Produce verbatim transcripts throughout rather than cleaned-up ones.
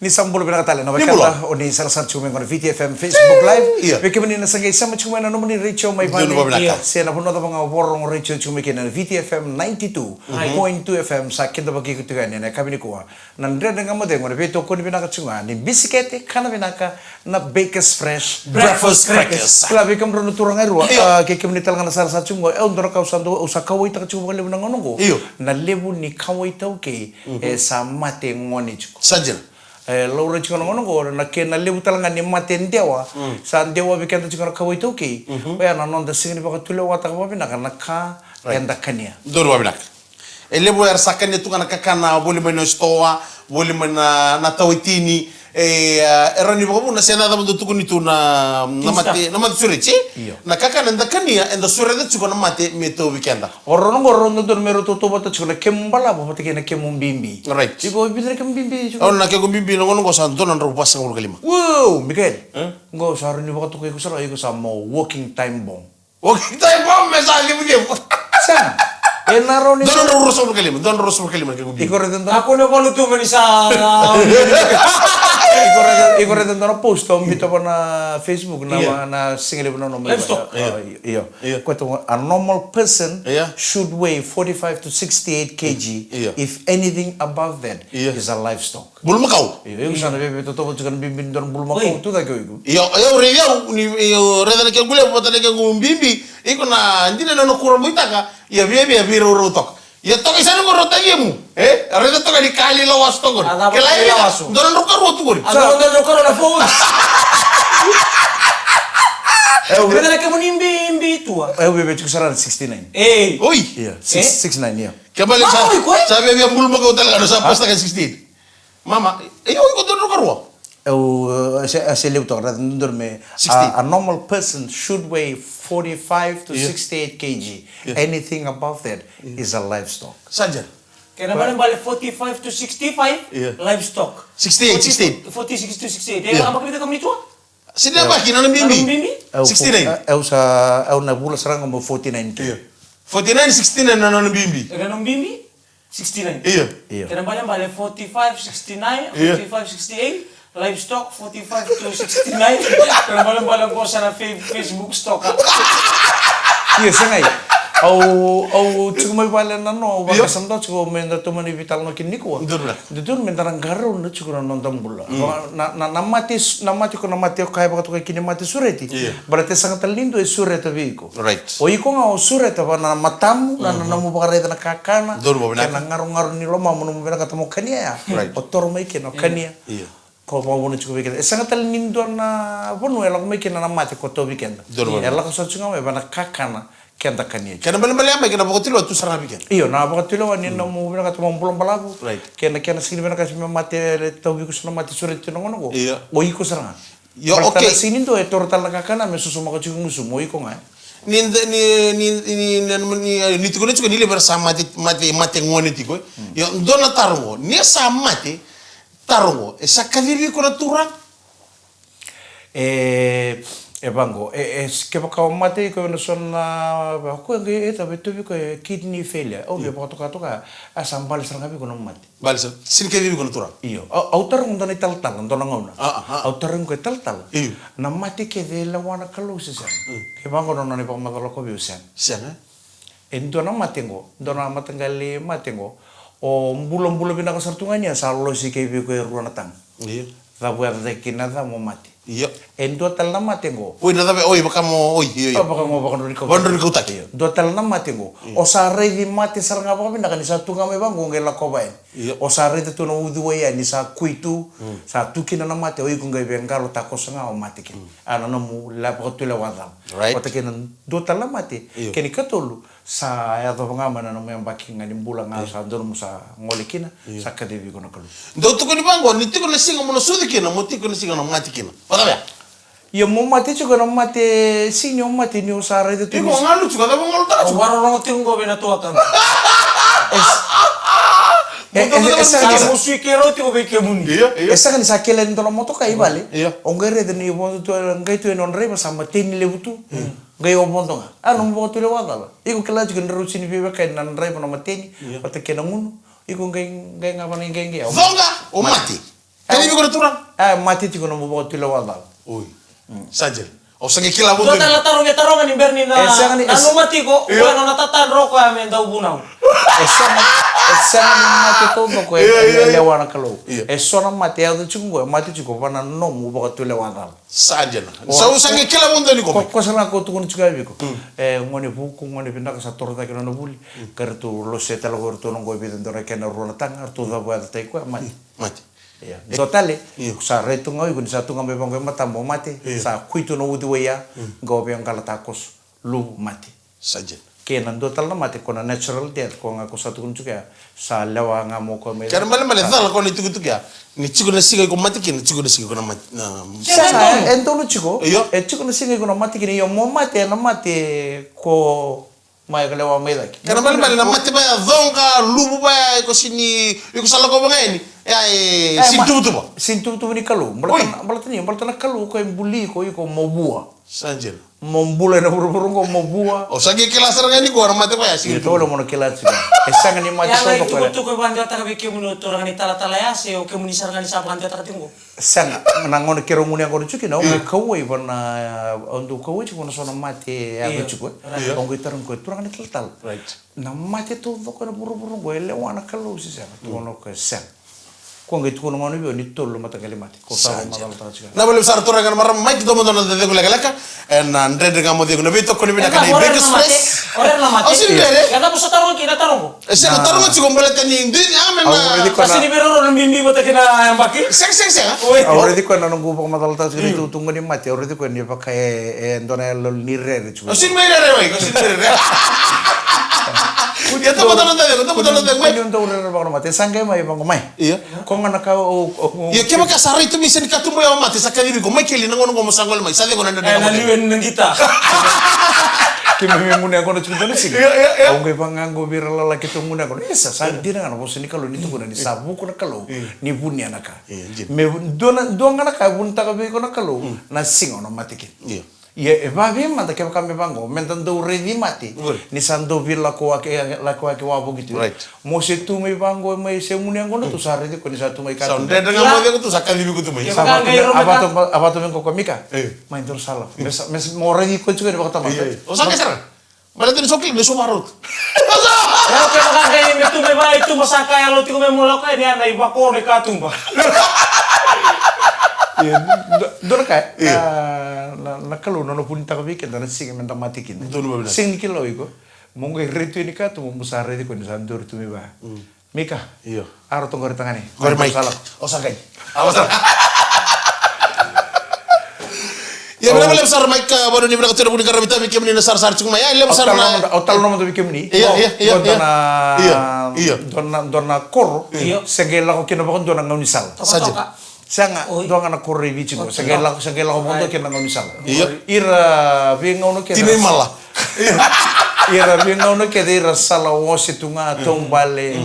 Ni sa bula vinaka tale na wekada, o ni sarasara tiko mai qo na V T F M Facebook Live. Io. Vei kemuni na sa qai sema tiko mai na nomuni retio mai vale, se na vanua cava ga o vakarorogo retio tiko mai kina, na V T F M ninety-two point two F M, sa kidavaki iko tiko yani ena yakavi nikua. Na Dredre Ga Mo Cegu, na veitokoni vinaka tiko ga ni bisikete, kana vinaka, na Bakers Fresh Breakfast Crackers. Kila vei kemudrau na turaga e rua, kei kemuni tale ga na sarasara tiko qo, e dua na ka au sa dau, au sa kauwaitaka tiko vakalevu na gauna qo. Io. Na levu ni kawa iTaukei e sa mate gone tiko. Sa dina. E laurai tiko na gauna qo na kena levu tale ga ni mate dewa. Sa dewa vei keda tiko na kawa iTaukei. Oya na noda sega ni vakatulewataka vakavinaka na ka eda kania. Donu vakavinaka. E levu era sa kania tu ga na kakana voli mai na sitoa, voli mai na, na tawatini. E, e rawa ni vakavuna se na cava dau tukuni tu na, na mate, na mate sureti. Io. Na kakana eda kania, eda sureta tiko na mate me tauvi keda. O rau na qo rau dodonu me rau tautauvata tiko na kemu balavu vata kei na kemu bibi. Right. Iko vica na kemu bibi tiko? Au na kemu bibi na gauna qo sa dua na drau vasagavulu ka lima. Wow, Mikael. Qo sa rau ni vakatokai iko sara, iko sa mo walking time bomb. Walking time bomb me sa levulevu. Sa. E na rau ni dua na drau ruasagavulu ka lima, dua na drau ruasagavulu ka lima na kemu bibi. Iko rau dodonu. Ako na valu tu mani sa. Iko rau, iko rau dodonu na post o mita va na Facebook na, na singalevu na noma. Livestock. Io. Io. Ko tu a normal person should weigh forty-five to sixty-eight K G. Io. If anything above that is a livestock. Bulumakau. Io, iko sa na veve toto vata tiko na bibi ni dua na bulumakau tu cake o iko. Io, io, rei au, ni, io, rei na kegu levu, vata na kegu bibi, iko na dina na nona kurabuitaka, ia via via viraurau toka. Ia toka i sa na qori o tagiamu. E? Raica toka ni kali lawasu toka qori. Kila iko. Dua na drau karua tu qori. A dua na drau karua na fou. Raica na kemuni bibi tua. Au veve tiko sara na sixty-nine. Ei. Oi. Ia, six, six nine, ia. Ke bale sa, sa veve a bulumakau tale ga, sa pasta ka sixty-eight. Mama, e, o iko dua na drau karua. Eu, eh, se, se levu toka, dodonu me, a, a normal person should weigh forty-five to sixty-eight K G. Anything above that is a livestock. Sa dina. Kena balebale forty-five to sixty-five, livestock. Sixty-eight, sixty-eight. Forty-six to sixty-eight. E, a baka vica kemuni tua? Sini a baki na nona bibi. Nona bibi? Sixty-nine. Eu sa, eu na vula sara ga mo forty-nine K. Forty-nine, sixty-nine na nona bibi. E na nona bibi? Sixty-nine. Io. Io. Kena balebale forty-five, sixty-nine, forty-five, sixty-eight, livestock, forty-five to sixty-nine. Kena balebale qo sa na fe-, Facebook stock. Io, sa qai. Au, au tiko mai vale na no, au vakasama tiko me da tomani veitalanoa kina nikua. Dodonu me da na qarauna tiko na noda bula. Na, na, na mate, na mate ko na mate o kaya vakatokai kina mate sureti. Io. Baleta e sega tale ni dua e sureta vei iko. Right. O iko ga o sureta va na matamu, na, na nomu vakaraica na kakana, kei na garogaro ni lomamu, nomu vinakata mo kania ya. Right. O toro mai kina o kania. Io. Ko vakavuna tiko vei keda. E sega tale ni dua na vanua e lako mai kina na mate ko tauvi keda. E lako sara tiko ga mai va na kakana keda kania. Kena balebale ya mai kena vakatulewa tu sara ga vei keda. Io, na vakatulewa ni nomu vinakata mo bula balavu. Right. Kena, kena sega ni vinakata me mate, e tauvi iko so na mate sureti tu na gauna qo. Io. O iko sara ga. Io, okay. Sega ni dua e toro tale na kakana me sosomaka tiko gusumu, o iko ga. Ni, ni, ni, ni tukuna tiko ni levu era sa mate, mate, mate gone tiko. Io, dua na taro qo. Ni sa mate, taro qo. E sa kacivi iko na turaga? E, e vaqo. E, e, kevaka o mate iko ena so na, ko e qai, e tauvi iko e kidney failure. Au via vakatokatoka, a sa bale sara ga vei iko na mate. Bale sara, sini kacivi iko na turaga. Io. Au, au taroga dua na italatala, dua na gauna. Au taroga iko italatala. Io. Na mate kece e lewa na Kalou se sega? Kevaka qo na nona ivakamacala ko vei au, sega. Sega. E dua na mate qo, dua na mataqali mate qo. O bulabula vinaka sara tu ga ni a sa losi kei vei iko e rua na taga. Io. Cavu yaca cake kina ca mo mate. Io. E dua tale na mate qo. Oi, na cava, oi, vaka mo, oi, io, io. Vaka mo vakadrodrokautaki. Vakadrodrokautaki. Io. Dua tale na mate qo. Io. O sa raici mate sara ga vakavinaka ni sa tu ga mai vaqo qai lakova yani. Io. O sa raica tu na uciwai yani sa kui tu, sa tu kina na mate, o iko qai via qalo takoso ga o mate kina. A na nomu la vakatulewa cala. Right. Vata kei na dua tale na mate, kei na ikatolu, sa yacova ga mai na nomu yabaki ga ni bula ga sa donu mo sa gole kina, sa kacivi iko na Kalou. Dou tukuni vaqo, ni tiko na siga mo na sucu kina, mo tiko na siga na mate kina. O cava ya? Ia mo mate tiko na mate, sini o mate ni o sa raica tu. Iko galu tiko, cava galu tiko? Au vakarorogo tiko qo vei na tuakana. E, e, e, e sega ni sa, mo sui keirau tiko vei kemuni. Io, io. E sega ni sa kele ni dua na motoka i vale. Io. O qai raica ni vodo tu, qai tu e nona draiva sa mateni levu tu. Qai o vodo ga. A nomu vakatulewa cala. Iko kila tiko ni rau sini veiwekani na draiva na mateni. Io. Vata kei na gunu. Iko qai, qai ga vana i qai qai. Coqa o mate. Kaya vei iko na turaga. E mate tiko na nomu vakatulewa cala. Oi. Sa dina. Au sa qai kila. Dua tale na taro me taroga ni bera ni na, e sega ni, na e se- numa tiko, io, o koya na nona tatadra o koya me dau vunau. E sega, e sega ni mate taucoko e, io, io, e, io, lewa na Kalou. Io. E so na mate e yaco tiko qo, e mate tiko va na nomu vakatulewa cala. Sa dina. Sa, au sa qai kila vakadua ni ko, ko, ko sa na ko tukuna tiko ya vei iko. Mm. E, gone vuku, gone vinaka sa toro cake na nona vuli. Mm. Ka ratou lose tale ko ratou na qo e vica, dua na kena rua na taga, ratou cavu yacataki koya, mate. Mm. Mate. Ia. Dua tale, io, sa rai tu ga o iko ni sa tu ga mai vaqo e matamu, mate, io, sa kui tu na uciwai ya, mm, qo veiqala takoso, luvu, mate. Sa dina. Kei na dua tale na mate, ko na natural death, ko ga ko sa tukuna tiko ya, sa lewa ga mo ko mai. Kena balebale, sa cala ko na itukutuku ya. Ni tiko na siga iko mate kina, tiko na siga iko na mate, na. Sega, e donu tiko. Io. E tiko na siga iko na mate kina, io mo mate, na mate ko mai ka lewa mai cake. Kena balebale na mate vaya coqa, luvu vaya, iko sini, iko sa lakova ga yani. E, e, e, sini tuvatuva. Sini tuvatuva ni Kalou. Oi. Baleta na, baleta ni, baleta na Kalou ko e buli iko, iko mo vua. Sa dina. Mo bula ena vuravura qo mo vua. O sa qai kila sara ga ni ko na mate vaya, sini tuvatuva. Io, tole mo na kila tiko. E sega ni mate. Ia, taucoko e tukutuku e vakadewataka vei kemuni o turaga ni talatala ya, se o kemuni sara ga ni sa vakadewataka tiko qo. Sega, na gauna keirau gunu yaqona tiko kina, au qai kauwai va na, au dau kauwai tiko va na so na mate e yaco tiko, e. Io. Right. Au qai tarogi koya, turaga ni talatala. Right. Na mate taucoko ena vuravura qo, e lewa na Kalou se sega? Mm. Tukuna o koya, sega. Koya qai tukuna gona vei au ni tolu na mataqali mate. Ko sa, sa dina. Vakamacalataka tiko. Na vale sara turaga na marama, mai keitou mo dua na cegu lekaleka. Ena Dredre Ga Mo Cegu, na veitokoni vinaka na Imbecus Fresh. O ira na mate. O ira na mate. Io. Au sa taroga kina na taro qo. E sega, taroga tiko baleta ni dui ni amena. Au raici koya na, kasi ni vei rau na bibi vata kei na yabaki. Sega, sega, sega. Oi. Au raici koya na noqu vakamacalataka tiko ni tukutuku ni mate. Au raici koya ni vaka e, e dua na yalo ni rere tiko. Kasi ni mai rere mai, kasi ni mai rere. Ia, tabata na cegu, tabata na cegu mai. Ni dau rere vaka na mate. Sa qai mai vaqo mai. Ia. Ko ga na ka o, o, o. Ia, kevaka sa rai tu mai se ni katuba ya o mate, sa kacivi iko, mai keli na gauna qo mo sa gole mai, sa cegu na dredre. E, na liwe ni na qita. Keimami gunu yaqona tiko dua na siga. Ia, ia, ia. Au qai vaqo vei ira lala keitou gunu yaqona. Isa, sa dina ga na vosa ni Kalou ni tukuna ni sa vuku na Kalou ni vunia na ka. Ia, dina. Me dua na, dua ga na ka e vunitaka vei iko na Kalou, na siga o na mate kina. Ia. Ia, e vakaevei mada kevaka me vaqo, meda dau raici mate. Oi. Ni sa dau veilakoyaki, lakoyaki wavoki tu. Right. Mo se tu mai vaqo, mai se gunu yaqona tu, sa raici koya ni sa tu mai katuba. Sa dredre ga mo cegu tu, sa kacivi iko tu mai. Sa vaka, a vaka tu, a vaka tu vei qo ko Mika. E. Mai dua na sala. E. Me sa, me sa, mo raici koya tiko ni vakatamata. E, e. O sa qai sara. Baleta ni so kila ni so varau tu. Ia, kevaka qai me tu mai vaqo, tu mai sa ka yalo tiko me mo lako yani, a na ivako ni katuba. Ia, dua, dua na ka, ia, na, na, na Kalou na nona vunitaka vei keda na siga meda mate kina. Donu vavina. Sega ni kila o iko. Mo qai rai tu yani katuba, mo sa raici koya ni sa duri tu mai vaqo. Mm. Mika. Io. Aro toqori tagane. Qori mai. Sala. O sa qai. Awa sara. Ia, vinaka vakalevu sara, Mike, a, vanua ni vinaka tu na vu ni qaravi tavi kemuni na sarasara tiko mai. Ia, levu sara na. Au tala nomudrau vei kemuni. Ia, ia, ia, ia. Dua na, ia, ia, dua na, dua na koro. Ia. Se qai lako kina vakadua na gaunisala. Sa dina. Sega, dua ga na koro i Viti qo. Se qai lako, se qai lako vakadua kina na gaunisala. Io. Ira veigauna kece. Tinai mala. Ira veigauna kece ira sala ose tu ga, taubale,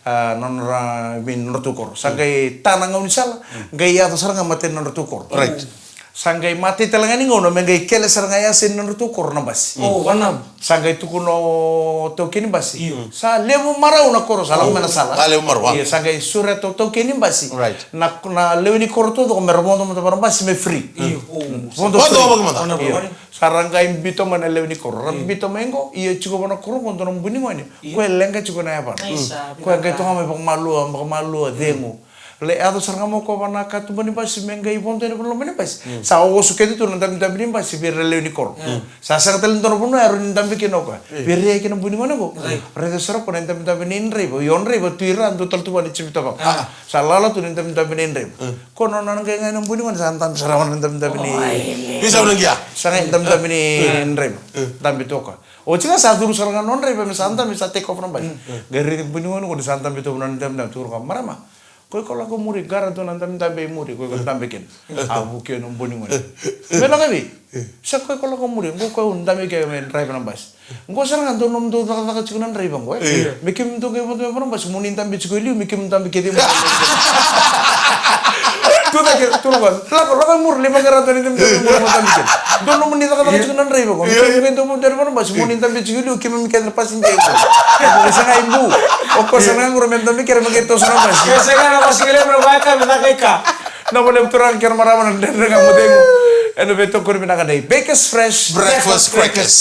a, nodra, I mean, nodratou koro. Sa qai ta na gaunisala, qai yaco sara ga matani nodratou koro. Right. Sa qai matani tale ga ni gauna me qai kele sara ga yasa ni nodratou koro na basi. O, vanavu. Sa qai tukuna o taukei ni basi. Io. Sa levu marau na koro, sa lako mai na sala. Sa levu marau, a? Io, sa qai sureta o taukei ni basi. Right. Na, na lewe ni koro taucoko me ra vodo mada va na basi me free. Io. Vodo free. Vodo mada. Io. Sa ra qai biuta mai na lewe ni koro. Ra biuta mai qo, ia tiko va na koro qo dua na bui ni gone. Io. Koya e leqa tiko na yavana. Koya qai toka mai vakamalua, vakamalua, cegu. Le, yaco sara ga mai o koya va na katuba ni basi me qai vodo yani va na loma ni basi. Mm. Sa oso kece tu na dabedabe ni basi vei ira na lewe ni koro. Mm. Sa sega tale ni dua na vanua e rawa ni dabe kina o koya. Mm. Vei ira kina na bui ni gone qo. Right. Raica sara o koya na dabedabe ni draiva. Io, draiva tu ira dua tale tu va ni Jimmy Tavako. Ah. Sa lala tu na dabedabe ni draiva. Mm. Ko nona na qai ga na bui ni gone sa dabe sara ga na dabedabe ni. Oi. Ni sa na qia. Sa qai dabedabe ni draiva. Mm. Dabe tu o koya. Oti ga sa curu sara ga na draiva me sa dabe, sa take off na basi. Mm. Qai raici bui ni gone qo ni sa dabe tu va na dabedabe, tukuna o koya, marama. Ko iko lako muri, qara tu na dabedabe i muri, ko iko dabe kina. A vuki na bui ni gone. Me lako vei? Sa ko iko lako muri, qo ko au dabe ke me draiva na basi. Qo sara ga dua nomudou cakacaka tiko na draiva qo, e? Io. Me kemudou qai vodo mai va na basi, mo ni dabe tiko e liu, me kemu dabe kece mai. Tu na Kere turu ga. Lako, lako i muri, lai vaqara dua na idabedabe i muri mo dabe kina. Dua nomuni cakacaka tiko na draiva qo. Io, io. Keimami qai dau vodo ena vanua basi, mo ni dabe tiko i liu, keimami kece na passenger e muri. Mo qai saga i bu. O koya sa na qai quro me dabe kere me qai toso na basi. Ke sega na basi ke levu na vaka me caka i ka. Na vale turaga kei na marama na Dredre Ga Mo Cegu. Ena veitokoni vinaka nei Bakers Fresh Breakfast Crackers.